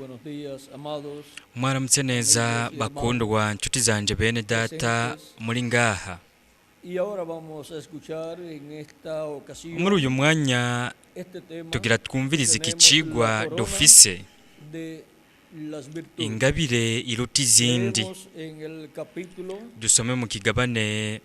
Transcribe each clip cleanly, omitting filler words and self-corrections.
Buenos días, amados. Mwaramutse neza bakundwa nshuti zanje bene data muri ngaha. Y ahora vamos a escuchar en esta ocasión Muri uyu mwanya este tema tugira twumvirize iki tenemos la cigwa corona dufise de las virtudes. ingabire iruta izindi. Leemos en el capítulo Dusome mu kigabane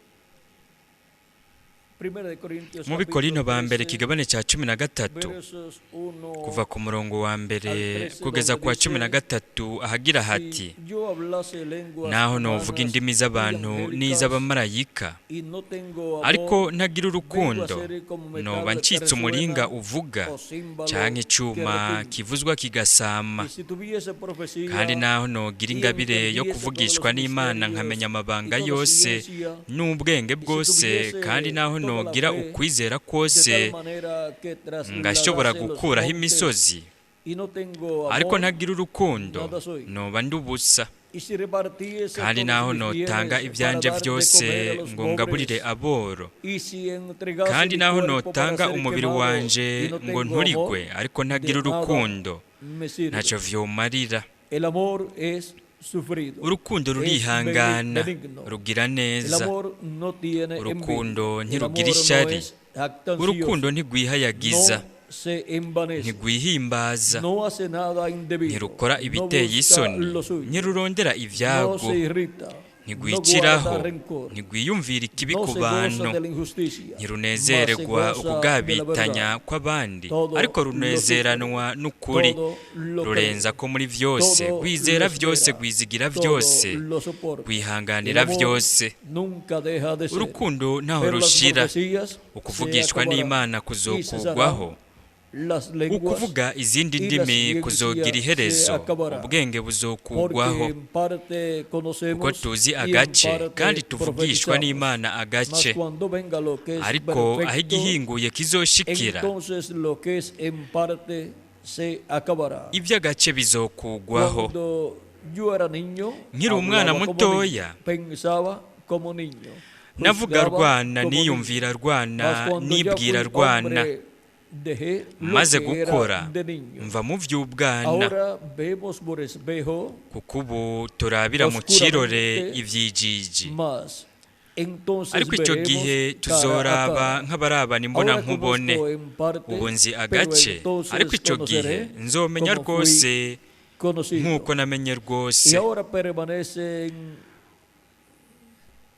1 de Corintios mu Bikorino capítulo ba mbere 13, ikigabane cya 13 versos 1 kuva ku murongo wa mbere kugeza ku wa 13 ahagira hati: Si yo hablase lenguas naho novuga humanas indimi y z'abantu angélicas n'iz'abamarayika y no tengo amor, ariko ntagira vengo a urukundo ser como metal noba que ncitse umuringa resuena uvuga o címbalo canke que icuma retumba. kivuzwa kigasama. Y si tuviese profecía Kandi naho nogira y ingabire yo entendiese todos kuvugishwa los n'Imana misterios nkamenya y amabanga toda yose ciencia, n'ubwenge y si bwose, tuviese kandi naho toda la nogira fe ukwizera de kose tal manera que ngashobora trasladase los gukuraho montes imisozi, y no tengo ariko amor, ntagira urukundo nada soy. noba ndi ubusa. Y si repartiese Kandi todos naho mis notanga bienes para ivyanje dar de vyose comer a los ngo ngaburire pobres, aboro, y si entregase kandi mi naho cuerpo para notanga ser umubiri quemado wanje y no ngo tengo amor, nturigwe ariko ntagira de nada urukundo me sirve. ntaco vyomarira. El amor es sufrido, Urukundo es rurihangana, benigno. rugira El neza. amor no tiene envidia. Urukundo El ntirugira amor no ishari. es jactancioso, Urukundo ntigwihayagiza, no se envanece, ntigwihimbaza, no hace nada indebido, ntirukora no ibiteye busca isoni, lo suyo, ntirurondera no ivyago, se irrita, no ntigwiciraho, guarda rencor, ntigwiyumvira ikibi no ku se goza bantu, de la injusticia, mas se ntirunezererwa goza de la ukugabitanya verdad. kw'abandi, Todo ariko lo sufre, runezeranwa n'ukuri, todo lo cree, rurenza ko muri vyose, todo rwizera lo vyose, espera, rwizigira todo vyose, lo soporta. El rwihanganira amor vyose. nunca deja de ser, Urukundo ntaho pero las rushira, profecías se ukuvugishwa acabarán n'Imana y kuzokugwaho, cesarán, las lenguas ukuvuga izindi y la ndimi kuzogira ciencia se iherezo, acabará. ubwenge buzokugwaho. Porque en parte Kuko conocemos tuzi y en agace parte kandi tuvugishwa profetizamos. n'Imana Mas agace, cuando venga lo que es ariko aho perfecto, igihinguye kizoshikira, entonces lo que es en parte se acabará. ivy'agace bizokugwaho. Cuando yo era niño, Nkiri umwana hablaba como niño, mutoya, pensaba como niño, navuga juzgaba rwana, como niño. niyumvira rwana, Mas cuando ya nibwira fui rwana. hombre, dejé lo Maze que era gukora de niño. mva mu vy'ubwana, Ahora vemos por espejo, kuko ubu turabira mu cirore oscuramente, ivyijiji, mas entonces ariko ico veremos gihe cara a tuzoraba cara. nk'abarabana imbona Ahora nkubone. conozco en parte, Ubu nzi pero agace, entonces ariko ico gihe conoceré nzomenya como fui rwose conocido. nk'uko namenye Y rwose, ahora permanecen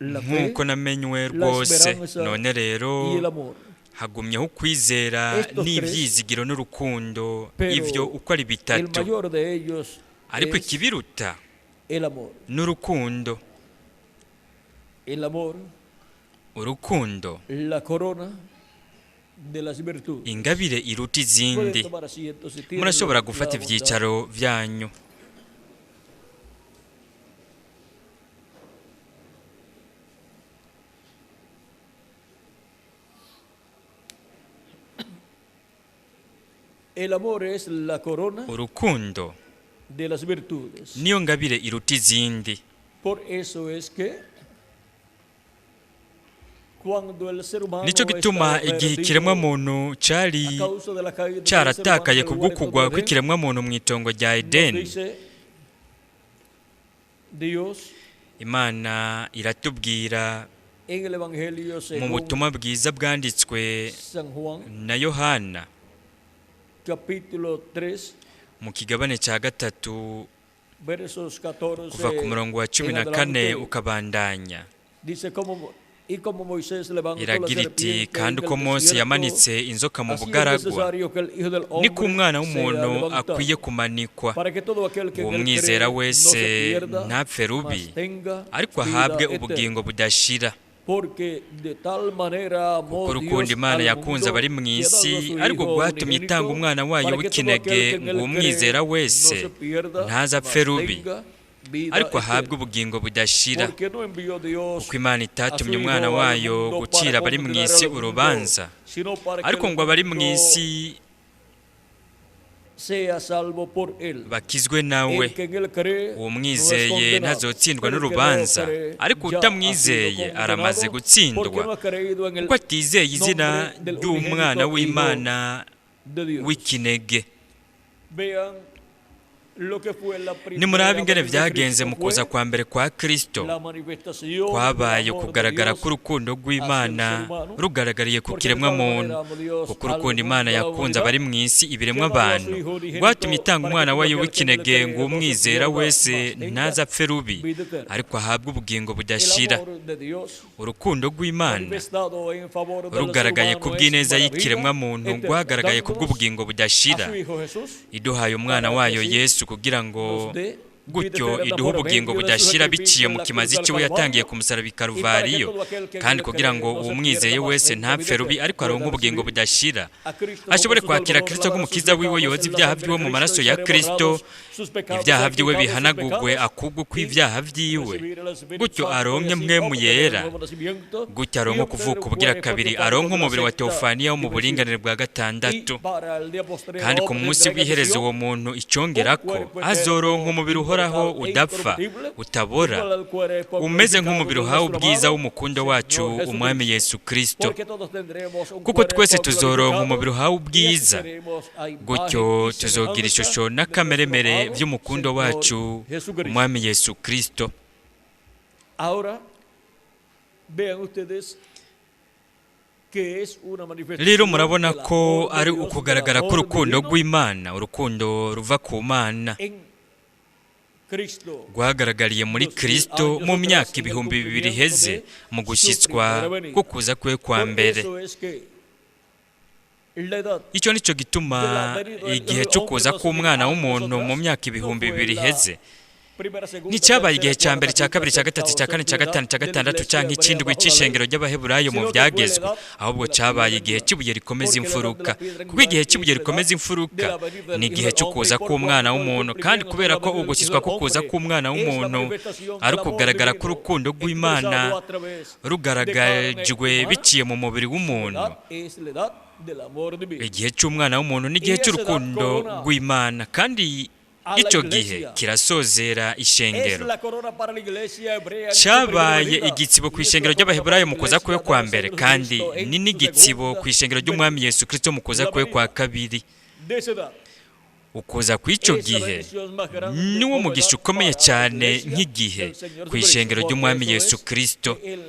la fe, nk'uko namenywe la rwose. esperanza None rero y el amor. hagumyeho ukwizera Estos tres, n'ivyizigiro n'urukundo, pero ivyo uko ari el bitatu, mayor de ellos ariko es ikibiruta el amor. n'urukundo. El amor, Urukundo, la corona de las virtudes. ingabire iruta Pueden izindi. tomar asiento si tienen Murashobora la gufata bondad. ivyicaro vyanyu. El amor es la corona Urukundo de las virtudes. niyo ngabire iruta izindi. Por eso es que cuando el ser humano Nico gituma estaba igihe perdido ikiremwamuntu cari a causa de la caída del ser humano caratakaye en el kubwo huerto kugwa de Edén, kw'ikiremwamuntu mw'itongo rya nos Edeni, dice Dios Imana iratubwira en el Evangelio mu según butumwa bwiza bwanditswe San Juan, na Yohana capítulo 3, mu kigabane ca gatatu versos 14 kuva ku murongo wa cumi en na kane adelante. ukabandanya. Dice como y como Moisés levantó la Iragira iti: serpiente en kandi el uko Mose desierto, yamanitse inzoka mu así es bugaragwa, necesario que el Hijo del niko Hombre umwana sea w'umuntu levantado, akwiye kumanikwa, para que todo aquel que uwo en él mwizera cree no wese se pierda, ntapfe rubi, mas tenga ariko vida ahabwe eterna. ubugingo budashira. Porque de tal manera amó Kuko urukundo Dios Imana al yakunze mundo abari mu que ha dado a isi su ariko Hijo rwatumye itanga unigénito, umwana wayo para que todo w'ikinege aquel que en ngo él cree umwizera no wese se pierda, ntazapfe mas rubi, tenga vida ariko ahabwe eterna. ubugingo budashira. Porque no envió Dios Kuko Imana a su itatumye umwana Hijo al wayo mundo gucira para abari mu condenar isi al mundo, urubanza, sino para que ariko el ngo abari mu mundo isi sea salvo por él. bakizwe nawe. El que en él cree Uwo no es mwizeye condenado, ntazotsindwa pero el que no n'urubanza, cree ariko ya ha sido utamwizeye aramaze condenado, gutsindwa, porque no ha creído en el kuko atizeye izina nombre del ry'umwana unigénito Hijo w'Imana de Dios. w'ikinege. Vean Lo que fue la primera Nimurabe ingene venida de vyagenze Cristo mu kuza fue kwa mbere kwa Kristo, la manifestación del kwabaye amor de ukugaragara Dios k'urukundo hacia el rw'Imana ser humano, rugaragariye ku porque de kiremwa tal muntu, manera amó Dios kuko al urukundo mundo, Imana a la yakunze humanidad, abari mu isi ibiremwa que mandó a abantu su Hijo unigénito rwatumye itanga para que umwana todo wayo aquel que en él w'ikinege cree ngo no se umwizera pierda, wese mas tenga ntaze apfe rubi, vida eterna. ariko ahabwe ubugingo El budashira. amor de Dios Urukundo rw'Imana manifestado en favor del ser rugaragaye ku humano es bw'ineza para vida y'ikiremwa muntu eterna, rwagaragaye ku dándonos bw'ubugingo a budashira, su Hijo Jesús iduhaye umwana para que wayo así Yesu kugira ngo nos dé vida gutyo eterna iduhe por ubugingo medio de su budashira biciye sacrificio en mu la kimazi cruz del ciwe yatangiye Calvario ku musaraba i y para que Karuvariyo, todo aquel que en kandi él kugira cree ngo no se uwumwizeye pierda, mas wese tenga vida ntapfe rubi eterna, ariko aronke pueda ubugingo recibir budashira, a Cristo como ashobore su kwakira Salvador, Kristo lavar sus nk'umukiza wiwe pecados yoza en la ibyaha sangre vyiwe de mu Cristo maraso y ya seré Kristo, borrados sus pecados, ibyaha sean vyiwe quitados sus bihanagurwe pecados akugwe y kw'ibyaha vyiwe, recibir el Espíritu gutyo Santo y aronke así mpwemu obtener el yera, nuevo nacimiento gutyo y aronke obtener ukuvuka un ubugira cuerpo kabiri, teofánico aronke de la umubiri wa sexta teofaniya wo mu dimensión. buringanire bwa Y gatandatu, para el día postrero kandi ku munsi obtendrá en w'iherezo adición uwo muntu un icongerako cuerpo azoronka eterno, umubiri uhoraho inmortal e udapfa incorruptible, utabora, igual al cuerpo umeze glorificado nk'umubiri de uhawe nuestro ubwiza amado w'umukundo wacu Señor umwami Jesucristo. Yesu Kristo, Porque todos tendremos un kuko twese cuerpo tuzoronka glorificado umubiri uhawe y así ubwiza, seremos a imagen gutyo y tuzogira semejanza ishusho de nuestro n'akameremere amado vy'umukundo Señor wacu Jesucristo. umwami Yesu Kristo. Ahora vean ustedes que es una Rero manifestación murabona del ko amor de ari Dios, del ukugaragara amor k'urukundo divino rw'Imana, urukundo ruva ku Mana en Cristo. rwagaragariye muri 2000 Kristo años mu atrás myaka en el 2000 cumplimiento iheze de mu su gushyitswa primera venida. ko kuza kwe kwa Por mbere. eso es que la edad Icyo nicyo gituma de la venida del igihe cyo hombre kuza 2000 k'umwana años w'umuntu mu atrás myaka no ibihumbi fue bibiri la iheze primera, segunda, nticyabaye igihe tercera, cya mbere cuarta, cya kabiri quinta, cya gatatu sexta cya o kane cya séptima gatanu cya edad de la gatandatu iglesia canke hebrea icindwi bajo la ley, c'ishengero ry'Abaheburayo mu sino que fue la vyagezwe, edad ahubwo de la cabaye piedra igihe angular. cy'ibuye rikomeza Porque la edad de imfuruka, la piedra kuko angular igihe es cy'ibuye la edad rikomeza de imfuruka la venida del ni Hijo igihe del cyo Hombre, kuza y por k'umwana cuanto el w'umuntu, kandi cumplimiento de kubera la ko venida del Hijo ugushyitswa del ko kuza Hombre k'umwana es la w'umuntu manifestación ari del amor ukugaragara divino k'urukundo rw'Imana expresado a través de carne rugaragajwe humana, biciye mu mubiri su w'umuntu. edad es la edad del amor divino. Igihe cy'umwana w'umuntu n'igihe Y esa edad cy'urukundo corona rw'Imana, kandi a la icyo gihe iglesia. kirasozera Es ishengero. la corona para la iglesia hebrea en su primera Cyabaye venida igitsibo ku y es ishengero la corona para ry'Abaheburayo la mu kuza kwe iglesia kwa del mbere, Señor kandi Jesucristo ni en su n'igitsibo segunda ku ishengero ry'umwami venida. Yesu Kristo mu kuza La kwe kwa venida kabiri. de esa edad Ukuza kw'icyo es la gihe bendición más grande niwo como mugisha edad ukomeye para la cyane iglesia nk'igihe del Señor ku Jesucristo. ishengero Por ry'umwami eso Yesu es Kristo. que el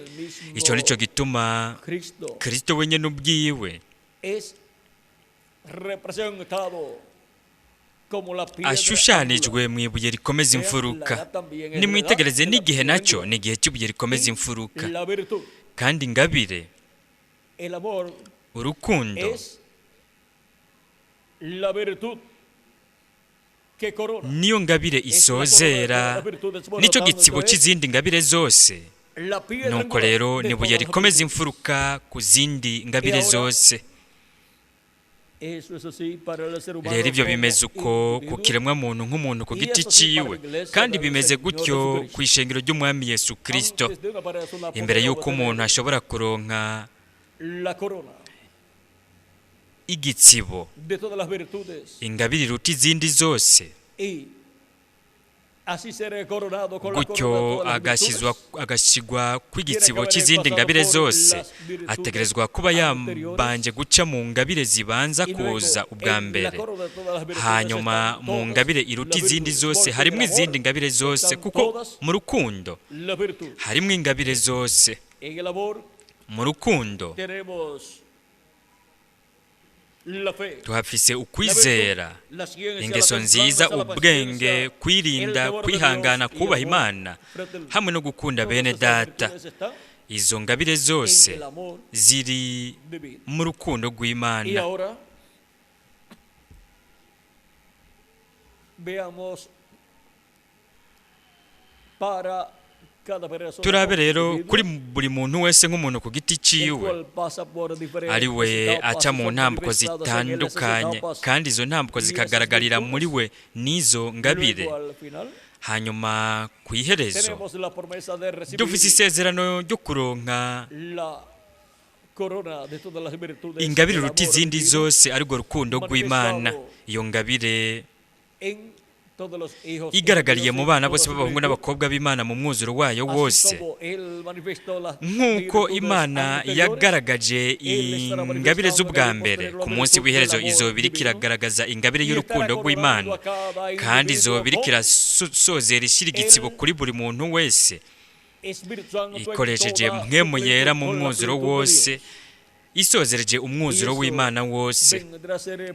Icyo nicyo mismo gituma Cristo Kristo wenyine ubwiwe es representado como la piedra angular. ashushanijwe mu ibuye rikomeza Vean, la imfuruka. edad también es la edad Nimwitegereze de la n'igihe piedra nacyo angular. ni igihe cy'ibuye rikomeza Y imfuruka, la virtud, kandi ingabire, el amor urukundo es la virtud que corona. niyo ngabire Es la corona de todas isozera, las virtudes. Por lo nicyo tanto, gitsibo es cy'izindi ngabire zose. la piedra Nuko angular rero de ni ibuye todas las rikomeza virtudes. imfuruka ku zindi Y ngabire ahora, zose. eso es así para el ser Rero humano ibyo como bimeze uko ku individuo kiremwa muntu nk'umuntu ku y giti es así para ciwe, la iglesia kandi del bimeze Señor gutyo Jesucristo. ku ishengero ry'umwami Yesu Kristo. Antes de una persona Imbere poder y'uko umuntu obtener ashobora kuronka la corona igitsibo, de todas las virtudes ingabire iruta izindi zose, y así seré coronado con la corona de gutyo todas las agashyizwa virtudes, agashyirwa tiene que kw'igitsibo haber cy'izindi pasado ngabire por zose, las virtudes ategerezwa kuba anteriores yambanje guca mu ngabire zibanza y luego kuza ubwa en la mbere. corona de todas las virtudes Hanyuma están mu todas ngabire iruta las izindi virtudes, zose porque en el harimo izindi amor ngabire zose, están kuko todas mu rukundo las virtudes. harimo ingabire zose. En el amor Mu rukundo tenemos la fe, tuhafise la virtud, ukwizera, la ciencia, la ingeso nziza, templanza, la ubwenge, paciencia, el kwirinda, temor de kwihangana, Dios y el kubaha amor Imana fraterno. hamwe no gukunda Todas bene esas data. virtudes están Izo ngabire en zose el amor ziri divino. mu rukundo Y rw'Imana. ahora veamos para cada persona Turabe como rero kuri individuo, buri muntu wese nk'umuntu ku giti el ciwe, cual pasa por ari diferentes we etapas aca y mu son ntambuko manifestadas en él esas zitandukanye, etapas kandi izo ntambuko y esas zikagaragarira muri virtudes. we n'izo ngabire. Luego al final Hanyuma ku iherezo tenemos la promesa de dufise recibir isezerano ryo kuronka la corona de todas las virtudes ingabire del iruta amor izindi divino zose, arirwo rukundo rw'Imana. manifestado Iyo ngabire en Igaragariye mu bana bose b'abahungu n'abakobwa b'Imana mu mwuzuro wayo wose. Nk'uko Imana yagaragaje ingabire z'ubwa mbere, ku munsi w'iherezo izoba iriko iragaragaza ingabire y'urukundo rw'Imana, kandi izoba iriko irasozera ishyira igitsibo kuri buri muntu wese ikoresheje Mpwemu Yera mu mwuzuro wose, isozereje umwuzuro w'Imana wose.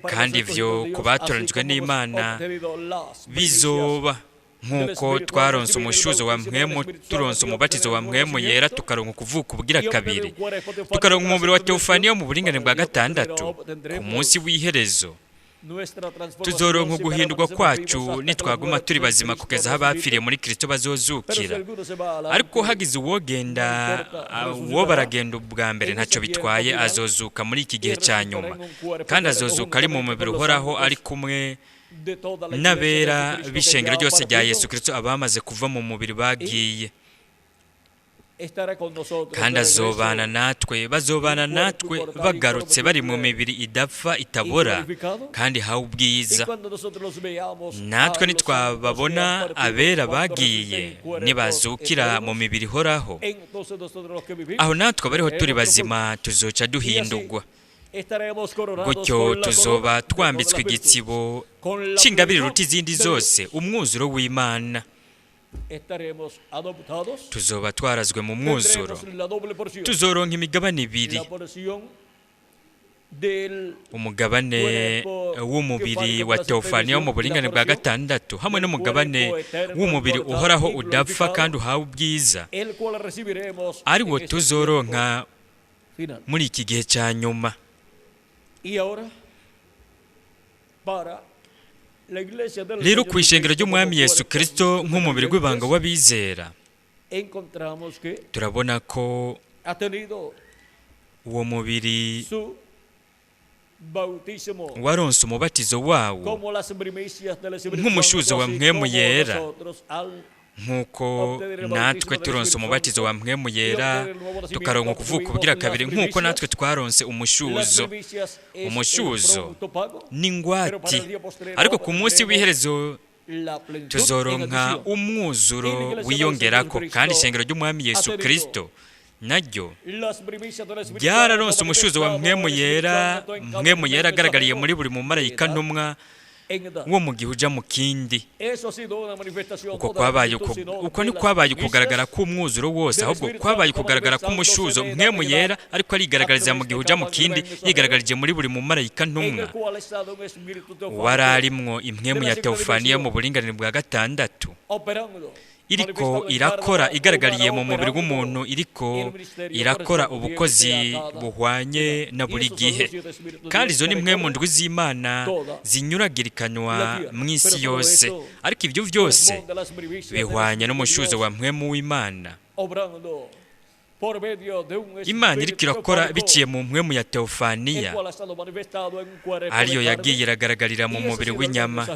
Kandi ivyo ku batoranijwe n'Imana bizoba nk'uko twaronse umushuzo wa Mpwemu, turonse umubatizo wa Mpwemu Yera, tukaronka ukuvuka ubugira kabiri, tukaronka umubiri wa teofaniya mu buringane bwa gatandatu. Ku munsi w'iherezo tuzoronka uguhindurwa kwacu nitwaguma turi bazima kugeza aho abapfiriye muri Kristo bazozukira. Ariko hagize uwogenda, uwo baragenda ubwa mbere, ntacyo bitwaye, azozuka muri iki gihe cya nyuma, kandi azozuka ari mu mubiri uhoraho, ari kumwe n'abera b'ishengero ryose rya Yesu Kristo abamaze kuva mu mubiri bagiye, kandi azobana natwe, bazobana natwe bagarutse bari mu mibiri idapfa, itabora, kandi hawe ubwiza. Natwe nitwababona abera bagiye nibazukira mu mibiri ihoraho, aho natwe bariho turi bazima tuzoca duhindurwa. Gutyo tuzoba twambitswe igitsibo cy'ingabire iruta izindi zose, umwuzuro w'Imana. Tuzoba twarazwe mu mwuzuro, tuzoronka imigabane ibiri: umugabane w'umubiri wa teofaniya wo mu buringane bwa gatandatu, hamwe n'umugabane w'umubiri uhoraho, udapfa kandi uhawe ubwiza, ari wo tuzoronka muri iki gihe cya nyuma. Rero ku ishengero ry'Umwami Yesu Kirisito nk'umubiri w'ibanga w'abizera, turabona ko uwo mubiri waronse umubatizo wawo nk'umushuzo wa Mpwemu Yera, nk'uko natwe turonse umubatizo wa Mpwemu Yera, tukaronka ukuvuka ubugira kabiri, nk'uko natwe twaronse umushuzo. Umushuzo n'ingwati, ariko ku munsi w'iherezo tuzoronka umwuzuro wiyongerako. Kandi ishengero ry'Umwami Yesu Kirisito naryo ryararonse umushuzo wa Mpwemu Yera, Mpwemu Yera agaragariye muri buri mumarayika ntumwa wo mu gihe uja mu kindi. Uko kwabaye uko ntikwabaye ukugaragara k'umwuzuro wose, ahubwo kwabaye ukugaragara k'umushuzo, Mpwemu Yera ariko arigaragariza mu gihe uja mu kindi, yigaragarije muri buri mumarayika ntumwa wari arimwo impwemu ya teofaniya mu buringanire bwa gatandatu, iriko irakora igaragariye mu mubiri w'umuntu, iriko irakora ubukozi buhwanye na buri gihe. Kandi izo ni mwe mu ndwi z'Imana zinyuragirikanywa mu isi yose, ariko ibyo byose bihwanye n'umushuzo wa Mpwemu w'Imana. Imana iriko irakora biciye mu mpwemu ya teofaniya, ariyo yagiye iragaragarira mu mubiri w'inyama,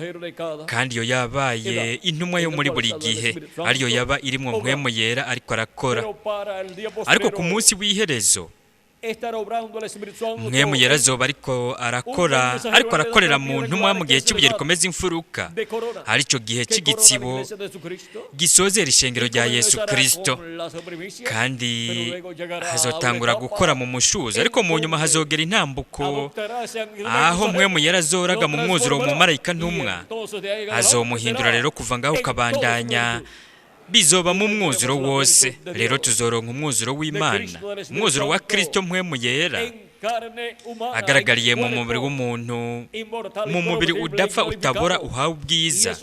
kandi iyo yabaye intumwa yo muri buri gihe, ariyo yaba iri mu Mpwemu Yera ariko arakora. Ariko ku munsi w'iherezo Mpwemu Yera azoba ariko arakora, ariko arakorera mu ntumwa mu gihe cy'ibuye rikomeza imfuruka, aricyo gihe cy'igitsibo gisozera ishengero rya Yesu Kirisito, kandi hazotangura gukora mu mushuzo. Ariko mu nyuma hazogera intambuko aho Mpwemu Yera azoraga mu mwuzuro mu marayika ntumwa, azomuhindura. Rero kuva ngaho ukabandanya bizoba mu mwuzuro wose. Rero tuzoronka umwuzuro w'Imana, umwuzuro wa Kristo Mpwemu Yera agaragariye mu mubiri w'umuntu, mu mubiri udapfa, utabora, uhawe ubwiza.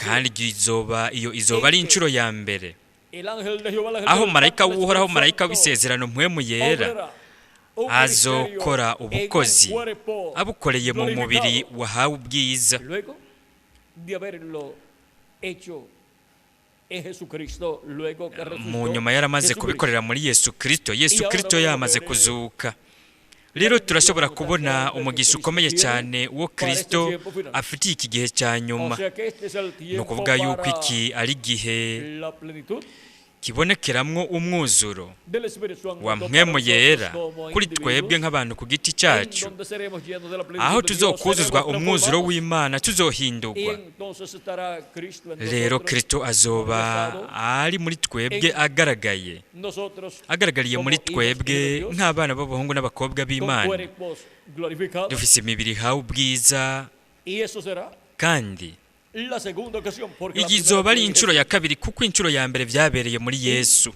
Kandi izoba iyo izoba ari inshuro ya mbere aho marayika w'Uhoraho, marayika w'isezerano, Mpwemu Yera, azokora ubukozi abukoreye mu mubiri wahawe ubwiza. Mu nyuma yaramaze kubikorera muri Yesu Kirisito, Yesu Kirisito yamaze kuzuka. Rero turashobora kubona umugisha ukomeye cyane wo Kirisito afitiye iki gihe cya nyuma. Ni ukuvuga yuko iki ari igihe Kibonekeramwo umwuzuro del Espíritu Santo wa para mpwemu nosotros yera como kuri twebwe individuos, nk'abantu ku giti en cyacu, donde seremos llenos de la plenitud aho de Dios, tuzokuzuzwa seremos umwuzuro transformados, w'Imana, y tuzohindurwa. entonces estará Cristo en Rero nosotros, Kristo azoba manifestado ari muri twebwe agaragaye, nosotros agaragariye como muri hijos y twebwe hijas de Dios, nk'abana b'abahungu n'abakobwa con b'Imana, cuerpos glorificados. dufise imibiri ihawe ubwiza. Y eso será Kandi la segunda ocasión, porque la iyi primera izoba ari fue en inshuro ya Jesús. kabiri, kuko inshuro ya mbere vyabereye muri Yesu.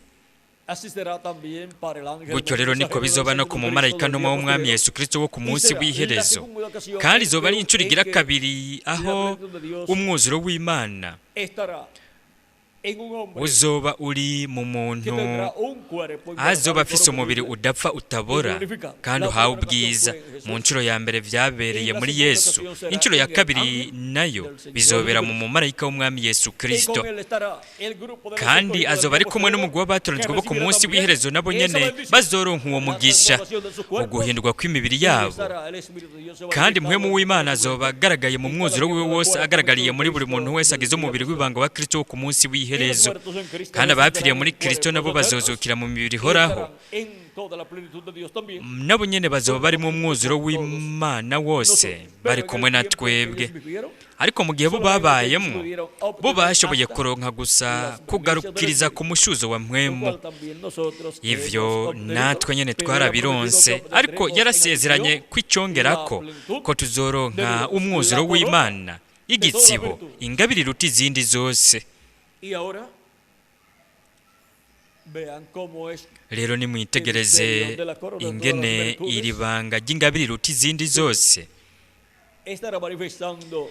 Así será también para el ángel Gutyo rero niko mensajero del bizoba no Señor ku Jesucristo mumarayika del ntumwa día w'Umwami postrero. Yesu Kristo wo ku Y munsi será la w'iherezo. segunda ocasión Kandi izoba ari en inshuro igira que kabiri la aho plenitud de Dios umwuzuro w'Imana estará en un hombre uzoba uri mu que muntu tendrá un cuerpo inmortal azoba y afise umubiri corruptible udapfa y utabora glorificado. kandi La uhawe primera ocasión ubwiza. fue en Mu Jesús nshuro ya mbere vyabereye y la muri segunda Yesu, ocasión será inshuro ya en el kabiri ángel nayo del Señor bizobera mu Jesucristo. mumarayika w'Umwami Yesu Y Kristo. con él estará el grupo de los Kandi escogidos del azoba día ari kumwe postrero n'umugwi que w'abatoranijwe bo ku recibirá munsi también w'iherezo, nabo esa nyene bendición, bazoronka uwo la mugisha, transformación de sus cuerpos. uguhindurwa kw'imibiri Y yabo. estará el Espíritu de Dios Kandi manifestado mpwemu en w'Imana cada azoba cuerpo agaragaye mu y cada mwuzuro wiwe miembro del wose, cuerpo agaragariye de muri buri Cristo muntu wese del agize día umubiri postrero. w'ibanga wa Kristo wo ku munsi Y los w'iherezo. muertos en Cristo Kandi abapfiriye resucitarán muri en Kristo nabo cuerpos eternos bazozukira mu mibiri y ihoraho, estarán en toda la plenitud de Dios también, nabo nyene bazoba bari mu juntamente mwuzuro con todos w'Imana wose nosotros. Pero bari en kumwe el na tiempo en que twebwe. ellos vivieron, Ariko mu gihe bo solamente ellos babayemwo, pudieron bo obtener bashoboye hasta kuronka gusa las primicias del kugarukiriza ku Espíritu, mushuzo wa lo mpwemu. cual también nosotros Ivyo hemos obtenido, natwe nyene pero él ha prometido twarabironse, que ariko obtendremos en yarasezeranye adición la kwicongerako plenitud ko de tuzoronka Dios, umwuzuro la corona w'Imana, de toda la igitsibo, virtud. ingabire iruta izindi zose. Y ahora vean cómo es Rero el nimwitegereze misterio de la corona de todas las ingene virtudes iri banga ry'ingabire iruta izindi zose estará manifestando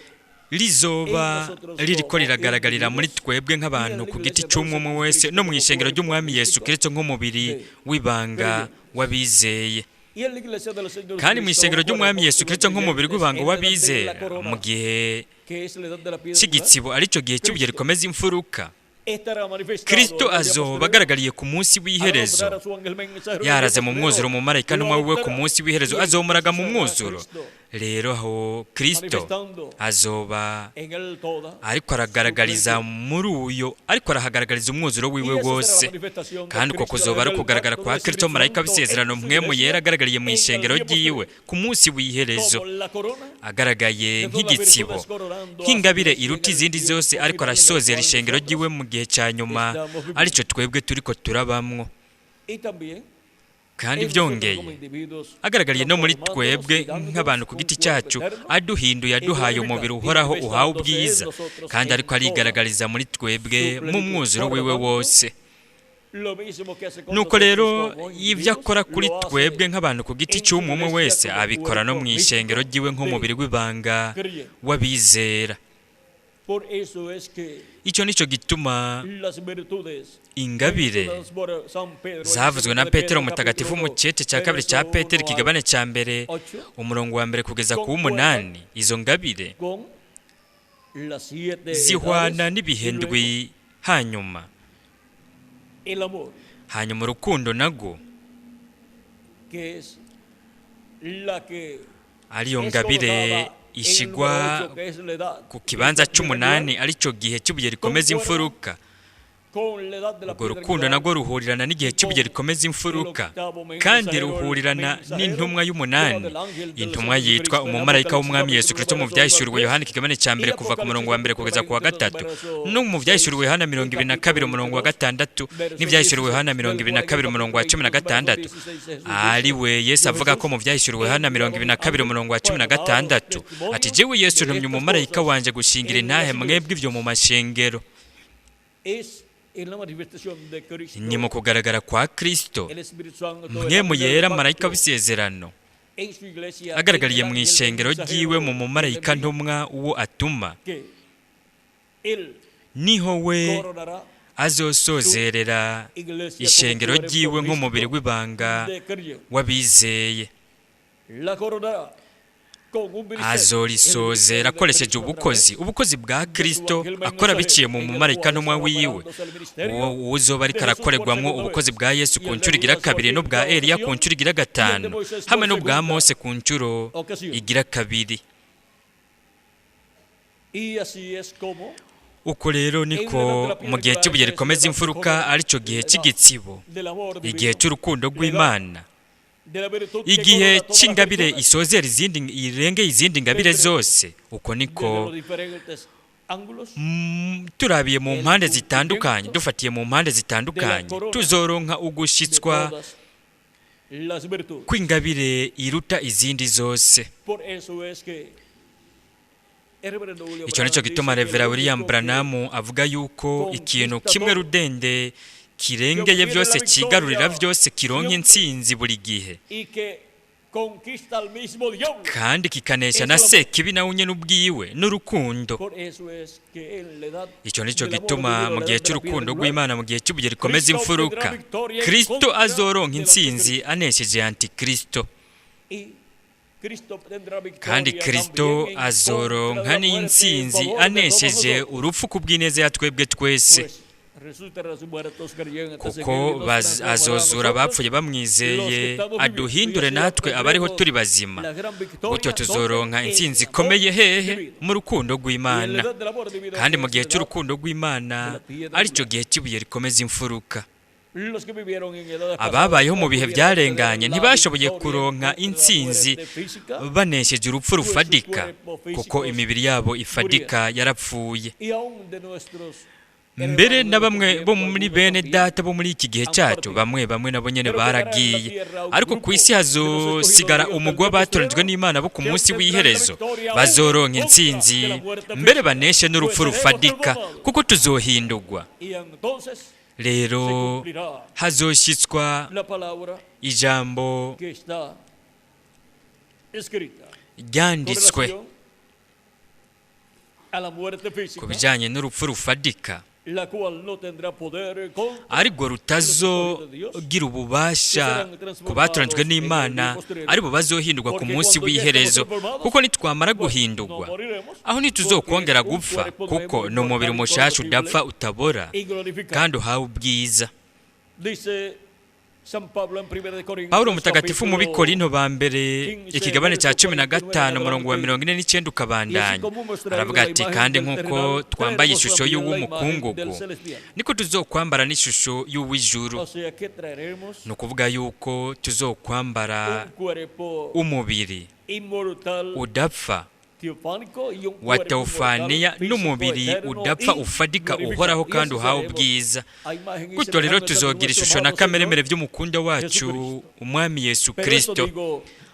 en rizoba nosotros ririko como riragaragarira muri individuos twebwe y en nk'abantu la ku giti iglesia del c'umwe Señor wese Jesucristo no mu como ishengero cuerpo ry'Umwami Yesu místico Kristo nk'umubiri de w'ibanga creyentes. w'abizeye. Y en la iglesia del Señor Kandi mu Jesucristo ishengero como ry'Umwami cuerpo Yesu místico de Kristo nk'umubiri creyentes w'ibanga en la edad de la w'abizera, mu corona, gihe que es la edad de la piedra angular, cy'igitsibo arico gihe cy'ibuye Cristo rikomeza imfuruka, estará manifestado Kristo en el día azoba postrero agaragariye ku munsi al w'iherezo, nombrar a su ángel mensajero del día yaraze mu mwuzuro postrero, umumarayika lo ntumwa wiwe ku adoptará munsi w'iherezo y azomuraga entonces mu será mwuzuro. Cristo Rero aho Kristo manifestando azoba en él toda ariko su aragaragariza plenitud. muri uyo, ariko arahagaragariza umwuzuro Y wiwe esa será la wose. manifestación de Kandi uko Cristo, el kuzoba ángel ari del ukugaragara pacto kwa del Kristo Espíritu marayika Santo en w'isezerano su mpwemu iglesia yera agaragariye mu en el ishengero día ryiwe postrero, ku munsi w'iherezo, como la corona agaragaye de todas las nk'igitsibo, virtudes coronando a su nk'ingabire iglesia en iruta el izindi zose, tiempo ariko final en el arasozera cual ishengero nosotros ryiwe mu gihe cya nyuma estamos viviendo. arico twebwe turiko turabamwo. Y también Kandi en nosotros como byongeye individuos agaragariye no muri transformándonos twebwe y dándonos nk'abantu ku un giti cuerpo cyacu, eterno aduhinduye y aduhaye umubiri glorificado y uhoraho uhawe manifestándose en ubwiza, nosotros kandi en ariko toda arigaragariza muri twebwe su mu plenitud. mwuzuro Por lo wiwe tanto, wose. lo mismo que hace con Nuko nosotros rero como ibyo individuos, akora kuri lo hace twebwe nk'abantu ku giti en su cy'umwe umwe iglesia wese como abikora no cuerpo mu ishengero místico ryiwe nk'umubiri de w'ibanga creyentes. w'abizera. Por eso es que Icyo nicyo gituma las virtudes ingabire mencionadas por San Pedro en zavuzwe segunda na de Petero Pedro mutagatifu capítulo mu 1, cete cya kabiri verso cya Petero 1 al ikigabane cya mbere 8, umurongo wa mbere kugeza ku concuerdan w'umunani, izo ngabire con las siete zihwana edades y n'ibihe luego ndwi, hanyuma el amor, hanyuma urukundo narwo que es la que ariyo es ngabire colocada en el número ishigwa 8, que es la edad ku de kibanza la piedra c'umunani angular, arico gihe cy'ibuye rikomeza concuerda imfuruka. con la edad de la Urwo piedra rukundo angular narwo ruhurirana n'igihe y cy'ibuye con rikomeza el imfuruka, octavo kandi mensajero, el ruhurirana mensajero n'intumwa llamado y'umunani, el ángel del intumwa Señor yitwa Jesucristo en umumarayika Apocalipsis w'Umwami Yesu capítulo Kristo 1 mu verso 1 al byahishuriwe 3 Yohana ikigabane cya y mbere kuva ku murongo Apocalipsis wa mbere capítulo kugeza ku wa 22 gatatu, verso no mu 6 byahishuriwe Yohana mirongo y ibiri na capítulo kabiri umurongo wa 22 gatandatu, verso n'ibyahishuriwe 16 Yohana mirongo del ibiri na cual en el kabiri umurongo wa capítulo cumi na 22 verso gatandatu, 16 Jesús ari dice we Yesu yo avuga ko Jesús mu byahishuriwe he Yohana mirongo enviado ibiri mi na kabiri ángel umurongo wa cumi para na daros gatandatu ati testimonio jewe Yesu de ntumye estas umumarayika cosas wanje gushingira en intahe las mwebwe ibyo iglesias. mu mashengero. Es en la manifestación de Ni mu Cristo, kugaragara kwa Kristo el Espíritu Santo, el mpwemu ángel del yera marayika pacto, w'isezerano en su iglesia, en agaragariye el mu ángel ishengero ryiwe mu mensajero que le mumarayika envía, ntumwa uwo atuma, que él niho we coronará su azosozerera iglesia como ishengero cuerpo ryiwe nk'umubiri místico w'ibanga de creyentes. w'abizeye. La coronará con un ministerio, el Azorisozera ministerio de akoresheje Cristo a ubukozi través ubukozi bwa de su Kristo ángel akora mensajero, biciye mu en el mumarayika cual ntumwa estará wiwe, operándose el ministerio uwo uzoba ariko de Jesús por arakorerwamwo segunda ubukozi vez bwa Yesu y ku el de nshuro igira Elías por kabiri n'ubwa quinta Eliya ku ocasión nshuro igira y el de gatanu Moisés hamwe por n'ubwa segunda Mose ku nshuro ocasión. igira kabiri. Y así es como Uko rero niko mu gihe cy'ibuye rikomeza imfuruka, aricyo gihe cy'igitsibo, igihe cy'urukundo rw'Imana, igihe cy'ingabire isozera izindi, irengeye izindi ngabire zose. Uko niko turabiye mu mpande zitandukanye, dufatiye mu mpande zitandukanye, tuzoronka ugushitswa kw'ingabire iruta izindi zose. Icyo nicyo gituma Revera William Branham avuga yuko ikintu kimwe rudende kirengeye byose, kigarurira byose, kironka intsinzi buri gihe kandi kikanesha na sekibi nawe nyine ubwiwe, n'urukundo. Icyo nicyo gituma mu gihe cy'urukundo rw'Imana, mu gihe cy'ibuye rikomeza imfuruka, Kristo azoronka intsinzi anesheje Antikristo, kandi Kristo azoronka n'intsinzi anesheje urupfu ku bw'ineza ya twebwe twese, kuko azozura abapfuye bamwizeye, aduhindure natwe abariho turi bazima. Gutyo tuzoronka intsinzi ikomeye. Hehe? Mu rukundo rw'Imana, kandi mu gihe cy'urukundo rw'Imana, aricyo gihe cy'ibuye rikomeza imfuruka. Ababayeho mu bihe byarenganye ntibashoboye kuronka intsinzi banesheje urupfu rufadika, kuko imibiri yabo ifadika yarapfuye. Mbere na bamwe bo muri bene Data bo muri iki gihe cyacu, bamwe bamwe nabo nyine baragiye. Ariko ku isi hazosigara umugwi w'abatoranijwe n'Imana bo ku munsi w'iherezo, bazoronka intsinzi mbere baneshe n'urupfu rufadika, kuko tuzohindurwa. Rero hazoshyitswa ijambo ryanditswe ku bijyanye n'urupfu rufadika, ariko rutazogira ububasha ku batoranijwe n'Imana, aribo bazohindurwa ku munsi w'iherezo. Kuko nitwamara guhindurwa, aho ntituzokongera gupfa, kuko ni umubiri mushasha udapfa, utabora kandi uhawe ubwiza. Pawulo mutagatifu mu Bikorinto ba mbere, ikigabane cya 15, umurongo wa 49 ukabandanya, aravuga ati: "Kandi nk'uko twambaye ishusho y'uw'umukungugu, niko tuzokwambara n'ishusho y'uw'ijuru." Ni ukuvuga yuko tuzokwambara umubiri udapfa wa teofaniya n'umubiri udapfa ufadika, uhoraho kandi uhawe ubwiza. Gutyo rero tuzogira ishusho na kameremere by'umukunda wacu, Umwami Yesu Kirisito.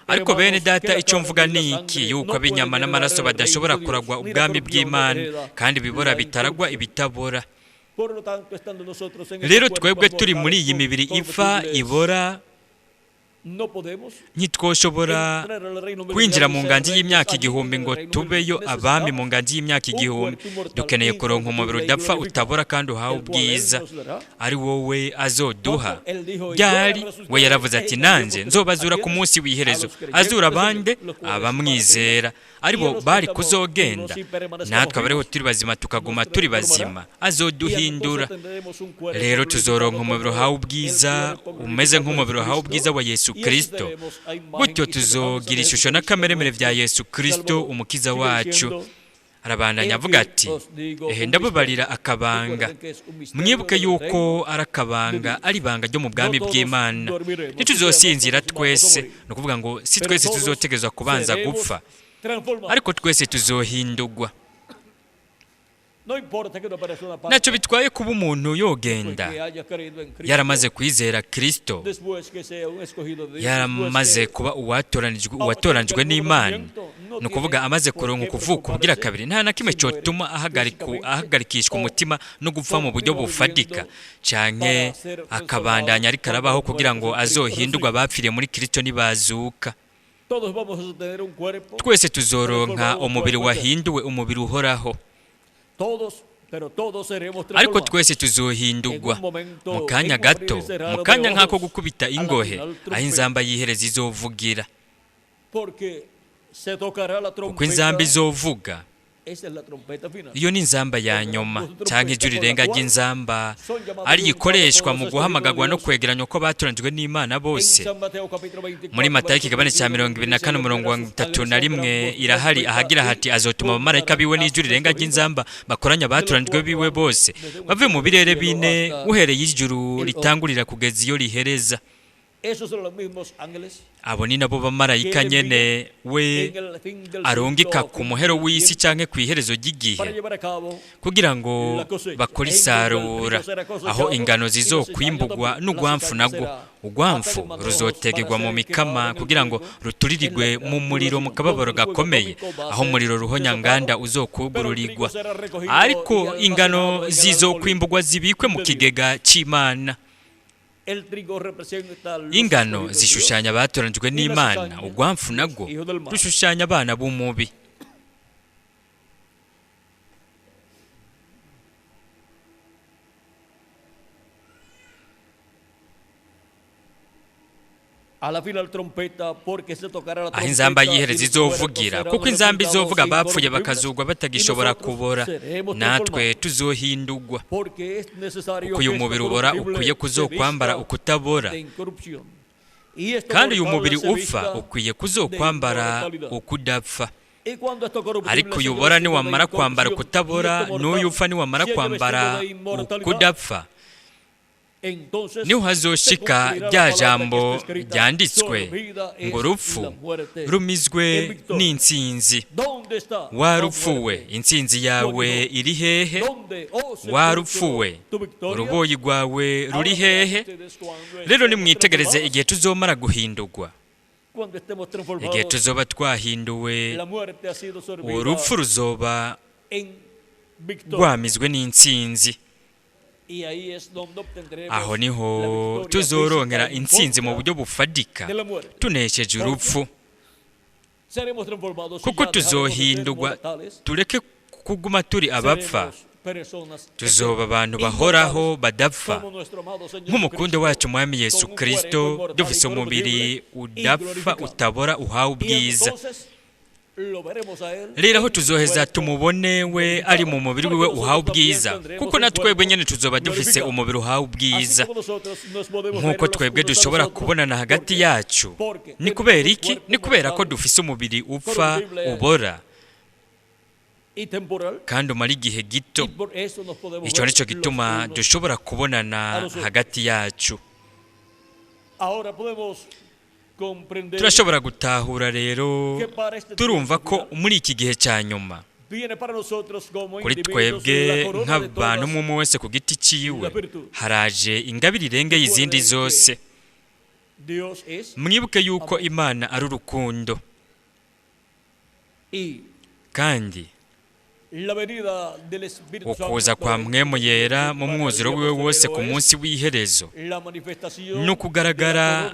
Ariko bene Data, icyo mvuga ni iki, yuko ab'inyama n'amaraso badashobora kuragwa ubwami bw'Imana, kandi ibibora bitaragwa ibitabora. Rero twebwe turi muri iyi mibiri ipfa, ibora, ntitwoshobora kwinjira mu nganji y'imyaka 1000 ngo tubeyo abami mu nganji y'imyaka 1000. Dukeneye kuronka umubiri udapfa, utabora kandi uhawe ubwiza, ari wowe azoduha. Ryari? We yaravuze ati: "Nanjye nzobazura ku munsi w'iherezo." Azura abande? Abamwizera, aribo bari kuzogenda. Natwe abariho turi bazima tukaguma turi bazima, azoduhindura. Rero tuzoronka umubiri uhawe ubwiza, umeze nk'umubiri uhawe ubwiza wa Yesu Kristo. Gutyo tuzogira ishusho n'akameremere bya Yesu Kristo, Umukiza wacu. Arabandanya avuga ati: "Ehe, ndababarira akabanga." Mwibuke yuko ari akabanga, ari ibanga ryo mu bwami bw'Imana. Ntituzosinzira twese, ni ukuvuga ngo si twese tuzotegerezwa kubanza gupfa, ariko twese tuzohindurwa. Ntacyo bitwaye kuba umuntu yogenda yaramaze kwizera Kirisito, yaramaze kuba uwatoranijwe n'Imana, ni ukuvuga amaze kuronka ukuvuka ubugira kabiri, nta na kimwe cyotuma ahagarikishwa umutima no gupfa mu buryo bufadika, canke akabandanya ariko arabaho kugira ngo azohindurwe abapfiriye muri Kirisito nibazuka. Twese tuzoronka umubiri wahinduwe, umubiri uhoraho, ariko twese tuzohindurwa mu kanya gato, mu kanya nk'ako gukubita ingohe, aho inzamba yihereza izovugira, kuko inzamba izovuga. Iyo ni inzamba ya nyuma cyangwa ijwi rirenga ry'inzamba, ariyo ikoreshwa mu guhamagarwa no kwegeranywa ko batoranijwe n'Imana bose. Muri Matayo ikigabane cya 24 umurongo wa 31 irahari ahagira hati: azotuma abamarayika biwe n'ijwi rirenga ry'inzamba bakoranya abatoranijwe biwe bose bave mu birere bine, uhereye ijuru ritangurira kugeza iyo rihereza. Abo ni nabo bamarayika nyene we arungika ku muhero w'isi canke ku iherezo ry'igihe kugira ngo bakore isarura, aho ingano zizokwimbugwa n'ugwamfu, nagwo ugwamfu ruzotegerwa mu mikama kugira ngo ruturirirwe mu muriro mu kababaro gakomeye, aho umuriro ruhonyanganda uzokugururirwa. Ariko ingano zizokwimbugwa zibikwe mu kigega c'Imana. Ingano zishushanya abatoranijwe n'Imana, ugwamfu nagwo rushushanya abana b'umubi. Aho inzamba y'iherezo izovugira, kuko inzamba izovuga, abapfuye bakazugwa batagishobora kubora, natwe tuzohindugwa, kuko uyu mubiri ubora ukwiye kuzokwambara ukutabora, kandi uyu mubiri upfa ukwiye kuzokwambara ukudapfa. Ariko uyu ubora niwamara kwambara ukutabora, n'uyu upfa niwamara kwambara ukudapfa, niho hazoshika rya jambo ryanditswe ngo: urupfu rumizwe n'intsinzi. Warupfuwe, intsinzi yawe iri hehe? Warupfuwe, uruboyi rwawe ruri hehe? Rero nimwitegereze igihe tuzomara guhindurwa, igihe tuzoba twahinduwe, urupfu ruzoba rwamizwe n'intsinzi. Aho niho tuzoronkera intsinzi mu buryo bufadika, tunesheje urupfu, kuko tuzohindurwa tureke kuguma turi abapfa, tuzoba abantu bahoraho badapfa nk'umukundo wacu Mwami Yesu Kristo, dufise umubiri udapfa, utabora, uhawe ubwiza. Rero aho tuzoheza tumubone we ari mu mubiri wiwe uhawe ubwiza, kuko na twebwe nyine tuzoba dufise umubiri uhawe ubwiza nk'uko twebwe dushobora kubonana hagati yacu. Ni kubera iki? Ni kubera ko dufise umubiri upfa, ubora kandi umara igihe gito. Icyo nicyo gituma dushobora kubonana hagati yacu. Turashobora gutahura rero, turumva ko muri iki gihe cya nyuma, kuri twebwe nk'abantu umwe wese ku giti cyiwe, haraje ingabire irengeye izindi zose. Mwibuke yuko Imana ari urukundo, kandi ukuza kwa Mpwemu Yera mu mwuzuro wiwe wose ku munsi w'iherezo ni ukugaragara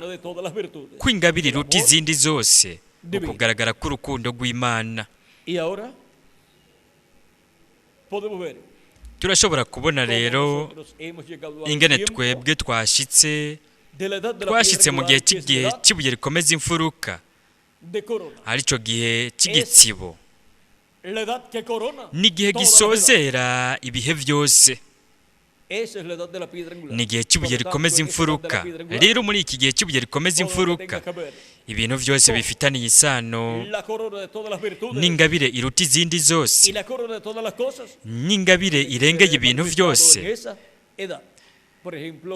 kw'ingabire iruta izindi zose, ukugaragara k'urukundo rw'Imana. Turashobora kubona rero ingene twebwe twashitse mu gihe cy'igihe cy'ibuye rikomeza imfuruka, aricyo gihe cy'igitsibo, ni igihe gisozera ibihe byose, ni igihe cy'ibuye rikomeza imfuruka. Rero muri iki gihe cy'ibuye rikomeza imfuruka, ibintu byose bifitaniye isano n'ingabire iruta izindi zose, n'ingabire irengeye ibintu byose.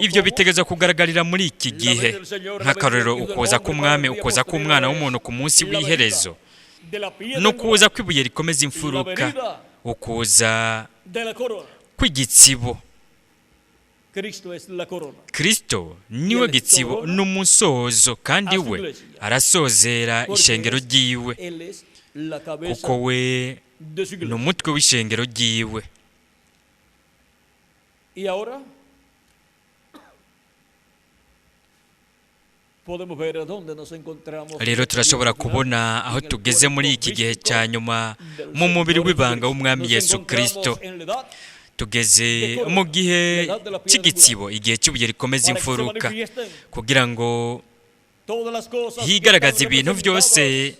Ibyo bitegerezwa kugaragarira muri iki gihe, nk'akarorero ukuza k'Umwami, ukuza k'Umwana w'umuntu ku munsi w'iherezo, no kuza kw'ibuye rikomeza imfuruka, ukuza kw'igitsibo. Kristo niwe gitsibo n'umusozo, kandi we arasozera ishengero ryiwe, kuko we ni umutwe w'ishengero ryiwe. Rero turashobora kubona aho tugeze muri iki gihe cya nyuma mu mubiri w'ibanga w'Umwami Yesu Kristo. Tugeze mu gihe cy'igitsibo, igihe cy'ibuye rikomeza imfuruka, kugira ngo higaragaze ibintu byose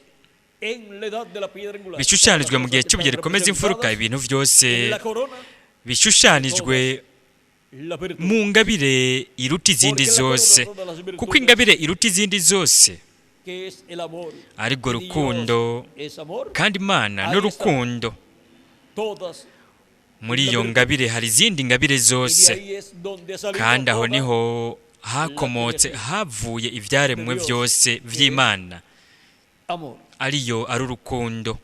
Bishushanijwe mu gihe cy'ibuye rikomeza imfuruka, ibintu byose bishushanijwe mu ngabire iruta izindi zose, kuko ingabire iruta izindi zose ariko rukundo, kandi Imana n'urukundo. Muri iyo ngabire hari izindi ngabire zose, kandi aho niho hakomotse, havuye ibyaremwe byose by'Imana, ariyo ari urukundo.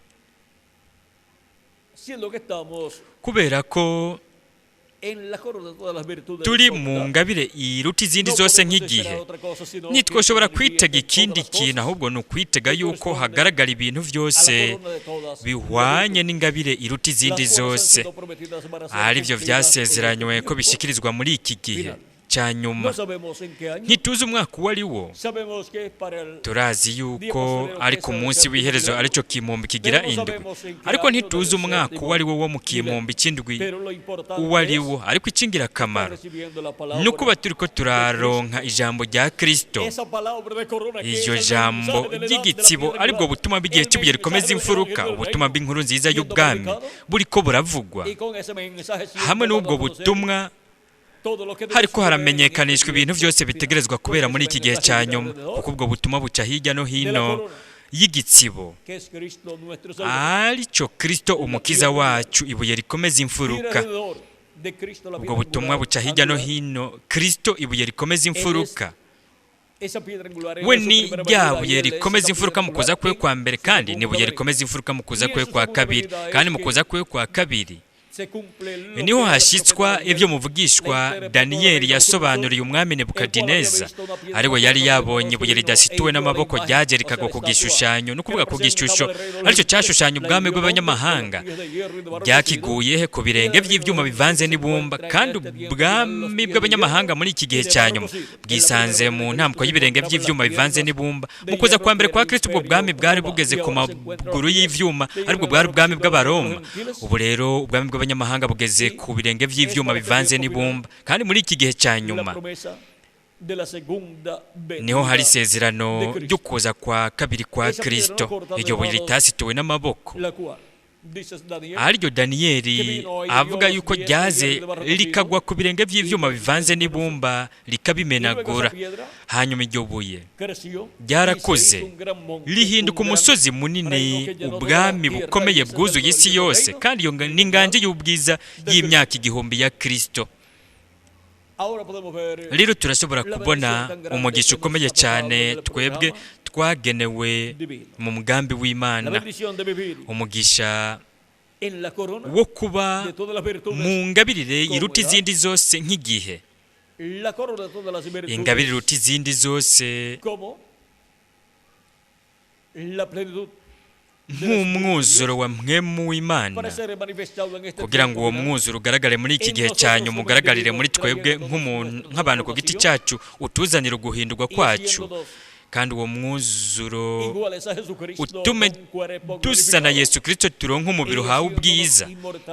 Kubera ko turi mu ngabire iruta izindi zose nk'igihe, ntitwoshobora kwitega ikindi kintu, ahubwo ni ukwitega yuko hagaragara ibintu byose bihwanye n'ingabire iruta izindi zose, aribyo byasezeranywe ko bishyikirizwa muri iki gihe cya nyuma. Ntituzi umwaka uwo ari wo, turazi yuko ari ku munsi w'iherezo, aricyo kimumbi kigira indwi, ariko ntituzi umwaka uwo ari wo wo mu kimumbi cy'indwi uwo ari wo. Ariko icy'ingirakamaro ni ukuba turi ko turaronka ijambo rya Kristo, iryo jambo ry'igitsibo, aribwo butuma bw'igihe cy'ibuye rikomeza imfuruka, ubutumwa bw'inkuru nziza y'ubwami buriko buravugwa. Hamwe n'ubwo butumwa hariko haramenyekanishwa ibintu byose bitegerezwa kubera muri iki gihe cya nyuma, kuko ubwo butumwa buca hirya no hino y'igitsibo, aricyo Kristo umukiza wacu, ibuye rikomeza imfuruka. Ubwo butumwa buca hirya no hino Kristo, ibuye rikomeza imfuruka. We ni rya buye rikomeza imfuruka mu kuza kwe kwa mbere, kandi ni ibuye rikomeza imfuruka mu kuza kwe kwa kabiri, kandi mu kuza kwe kwa kabiri niho hashyitswa ibyo muvugishwa Daniyeli yasobanuriye umwami Nebukadineza, ariwe yari yabonye ibuye ridasituwe n'amaboko ryaje rikagwa ku gishushanyo, no kuvuga ku gishusho aricyo cyashushanya ubwami bw'abanyamahanga, ryakiguye he ku birenge by'ibyuma bivanze n'ibumba. Kandi ubwami bw'abanyamahanga muri iki gihe cya nyuma bwisanze mu ntambko y'ibirenge by'ibyuma bivanze n'ibumba. Mu kuza kwa mbere kwa Kristo ubwo bwami bwari bugeze ku maguru y'ivyuma, aribwo bwari ubwami bw'Abaroma. Ubu rero ubwami bw'abanyamahanga bugeze ku birenge by'ivyuma bivanze n'ibumba, kandi muri iki gihe cya nyuma niho hari isezerano ryo kuza kwa kabiri kwa Kristo, iryo buye ritasituwe n'amaboko, ariryo Daniyeli avuga yuko ryaze rikagwa ku birenge by'ivyuma bivanze n'ibumba rikabimenagura. Hanyuma iryo buye ryarakuze rihinduka umusozi munini, ubwami bukomeye bwuzuye isi yose, kandi iyo ni inganji y'ubwiza y'imyaka 1000 ya Kristo. Rero turashobora kubona umugisha ukomeye cyane twebwe twagenewe mu mugambi w'Imana, umugisha wo kuba mu ngabirire iruta izindi zose nk'igihe, ingabire iruta izindi zose nk'umwuzuro wa mpwemu w'Imana, kugira ngo uwo mwuzuro ugaragare muri iki gihe cya nyuma, ugaragarire muri twebwe nk'umuntu, nk'abantu ku giti cyacu, utuzanira uguhindurwa kwacu, kandi uwo mwuzuro utume dusa na Yesu Kristo, turonke umubiri uhawe ubwiza,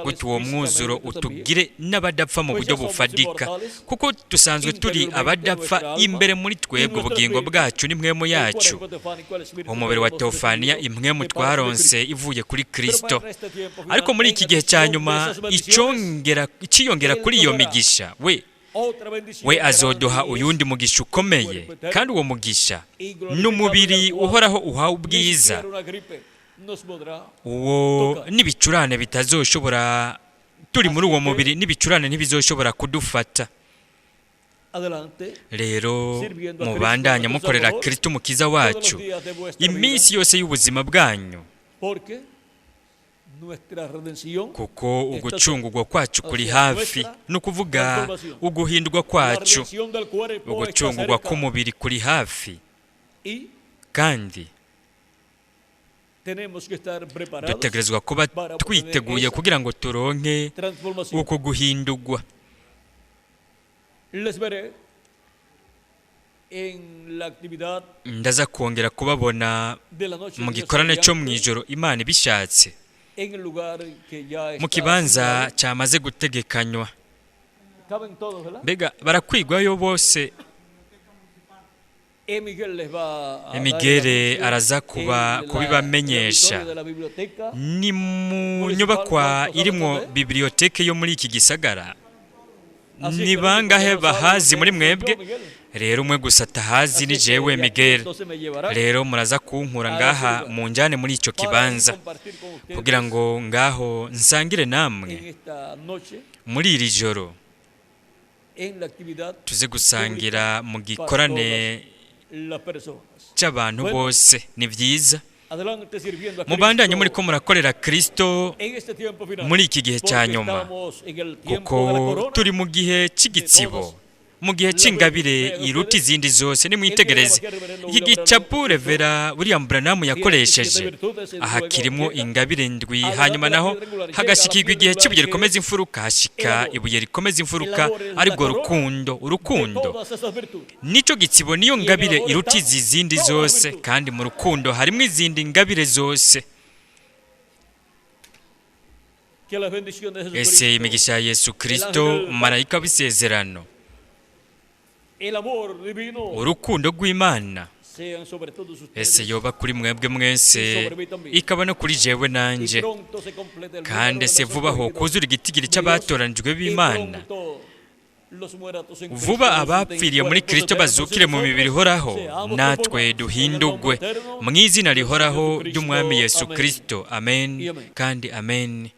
gutyo uwo mwuzuro utugire n'abadapfa mu buryo bufadika, kuko dusanzwe turi abadapfa imbere muri twebwe, ubugingo bwacu n'impwemu yacu, umubiri wa teofaniya, impwemu twaronse ivuye kuri Kristo. Ariko muri iki gihe cya nyuma iciyongera kuri iyo migisha, we azoduha uyundi mugisha ukomeye, kandi uwo mugisha n'umubiri uhoraho uhawe ubwiza, uwo n'ibicurane bitazoshobora, turi muri uwo mubiri n'ibicurane ntibizoshobora kudufata. Rero mubandanya mukorera Kristo umukiza wacu iminsi yose y'ubuzima bwanyu, kuko ugucungurwa kwacu kuri hafi, ni ukuvuga uguhindurwa kwacu, ugucungurwa k'umubiri kuri hafi, kandi dutegerezwa kuba twiteguye kugira ngo turonke uko guhindurwa. Ndaza kongera kubabona mu gikorane cyo mu ijoro, Imana ibishatse, mu kibanza cyamaze gutegekanywa. Mbega barakwigwayo bose? Miguel araza kuba kubibamenyesha. Ni mu nyubakwa irimwo bibliothèque yo muri iki gisagara. Ni bangahe bahazi muri mwebwe? Rero umwe gusa atahazi ni jewe Miguel. Rero muraza kunkura ngaha munjane muri ico kibanza kugira ngo ngaho nsangire namwe muri iri joro, tuze gusangira mu gikorane cy'abantu bose. Ni byiza, mubandanye muri ko murakorera Kristo muri iki gihe cya nyuma, kuko turi mu gihe cy'igitsibo, mu gihe cy'ingabire iruta izindi zose. Nimwitegereze iki gicapu Revera William Branham yakoresheje aha, kirimo ingabire ndwi, hanyuma naho hagashikirwa igihe cy'ibuye rikomeza imfuruka, hashika ibuye rikomeza imfuruka, aribwo rukundo. Urukundo nico gitsibo, niyo ngabire iruta izi zindi zose, kandi mu rukundo harimo izindi ngabire zose. Ese imigisha ya Yesu Kristo, marayika w'isezerano, urukundo rw'Imana, ese yoba kuri mwebwe mwese, ikaba no kuri jewe nanje. Kandi ese vuba ho kuzura igitigiri cy'abatoranijwe b'Imana, vuba abapfiriye muri Kristo bazukire mu mibiri ihoraho, natwe duhindugwe mu izina rihoraho ry'Umwami Yesu Kristo. Amen kandi amen.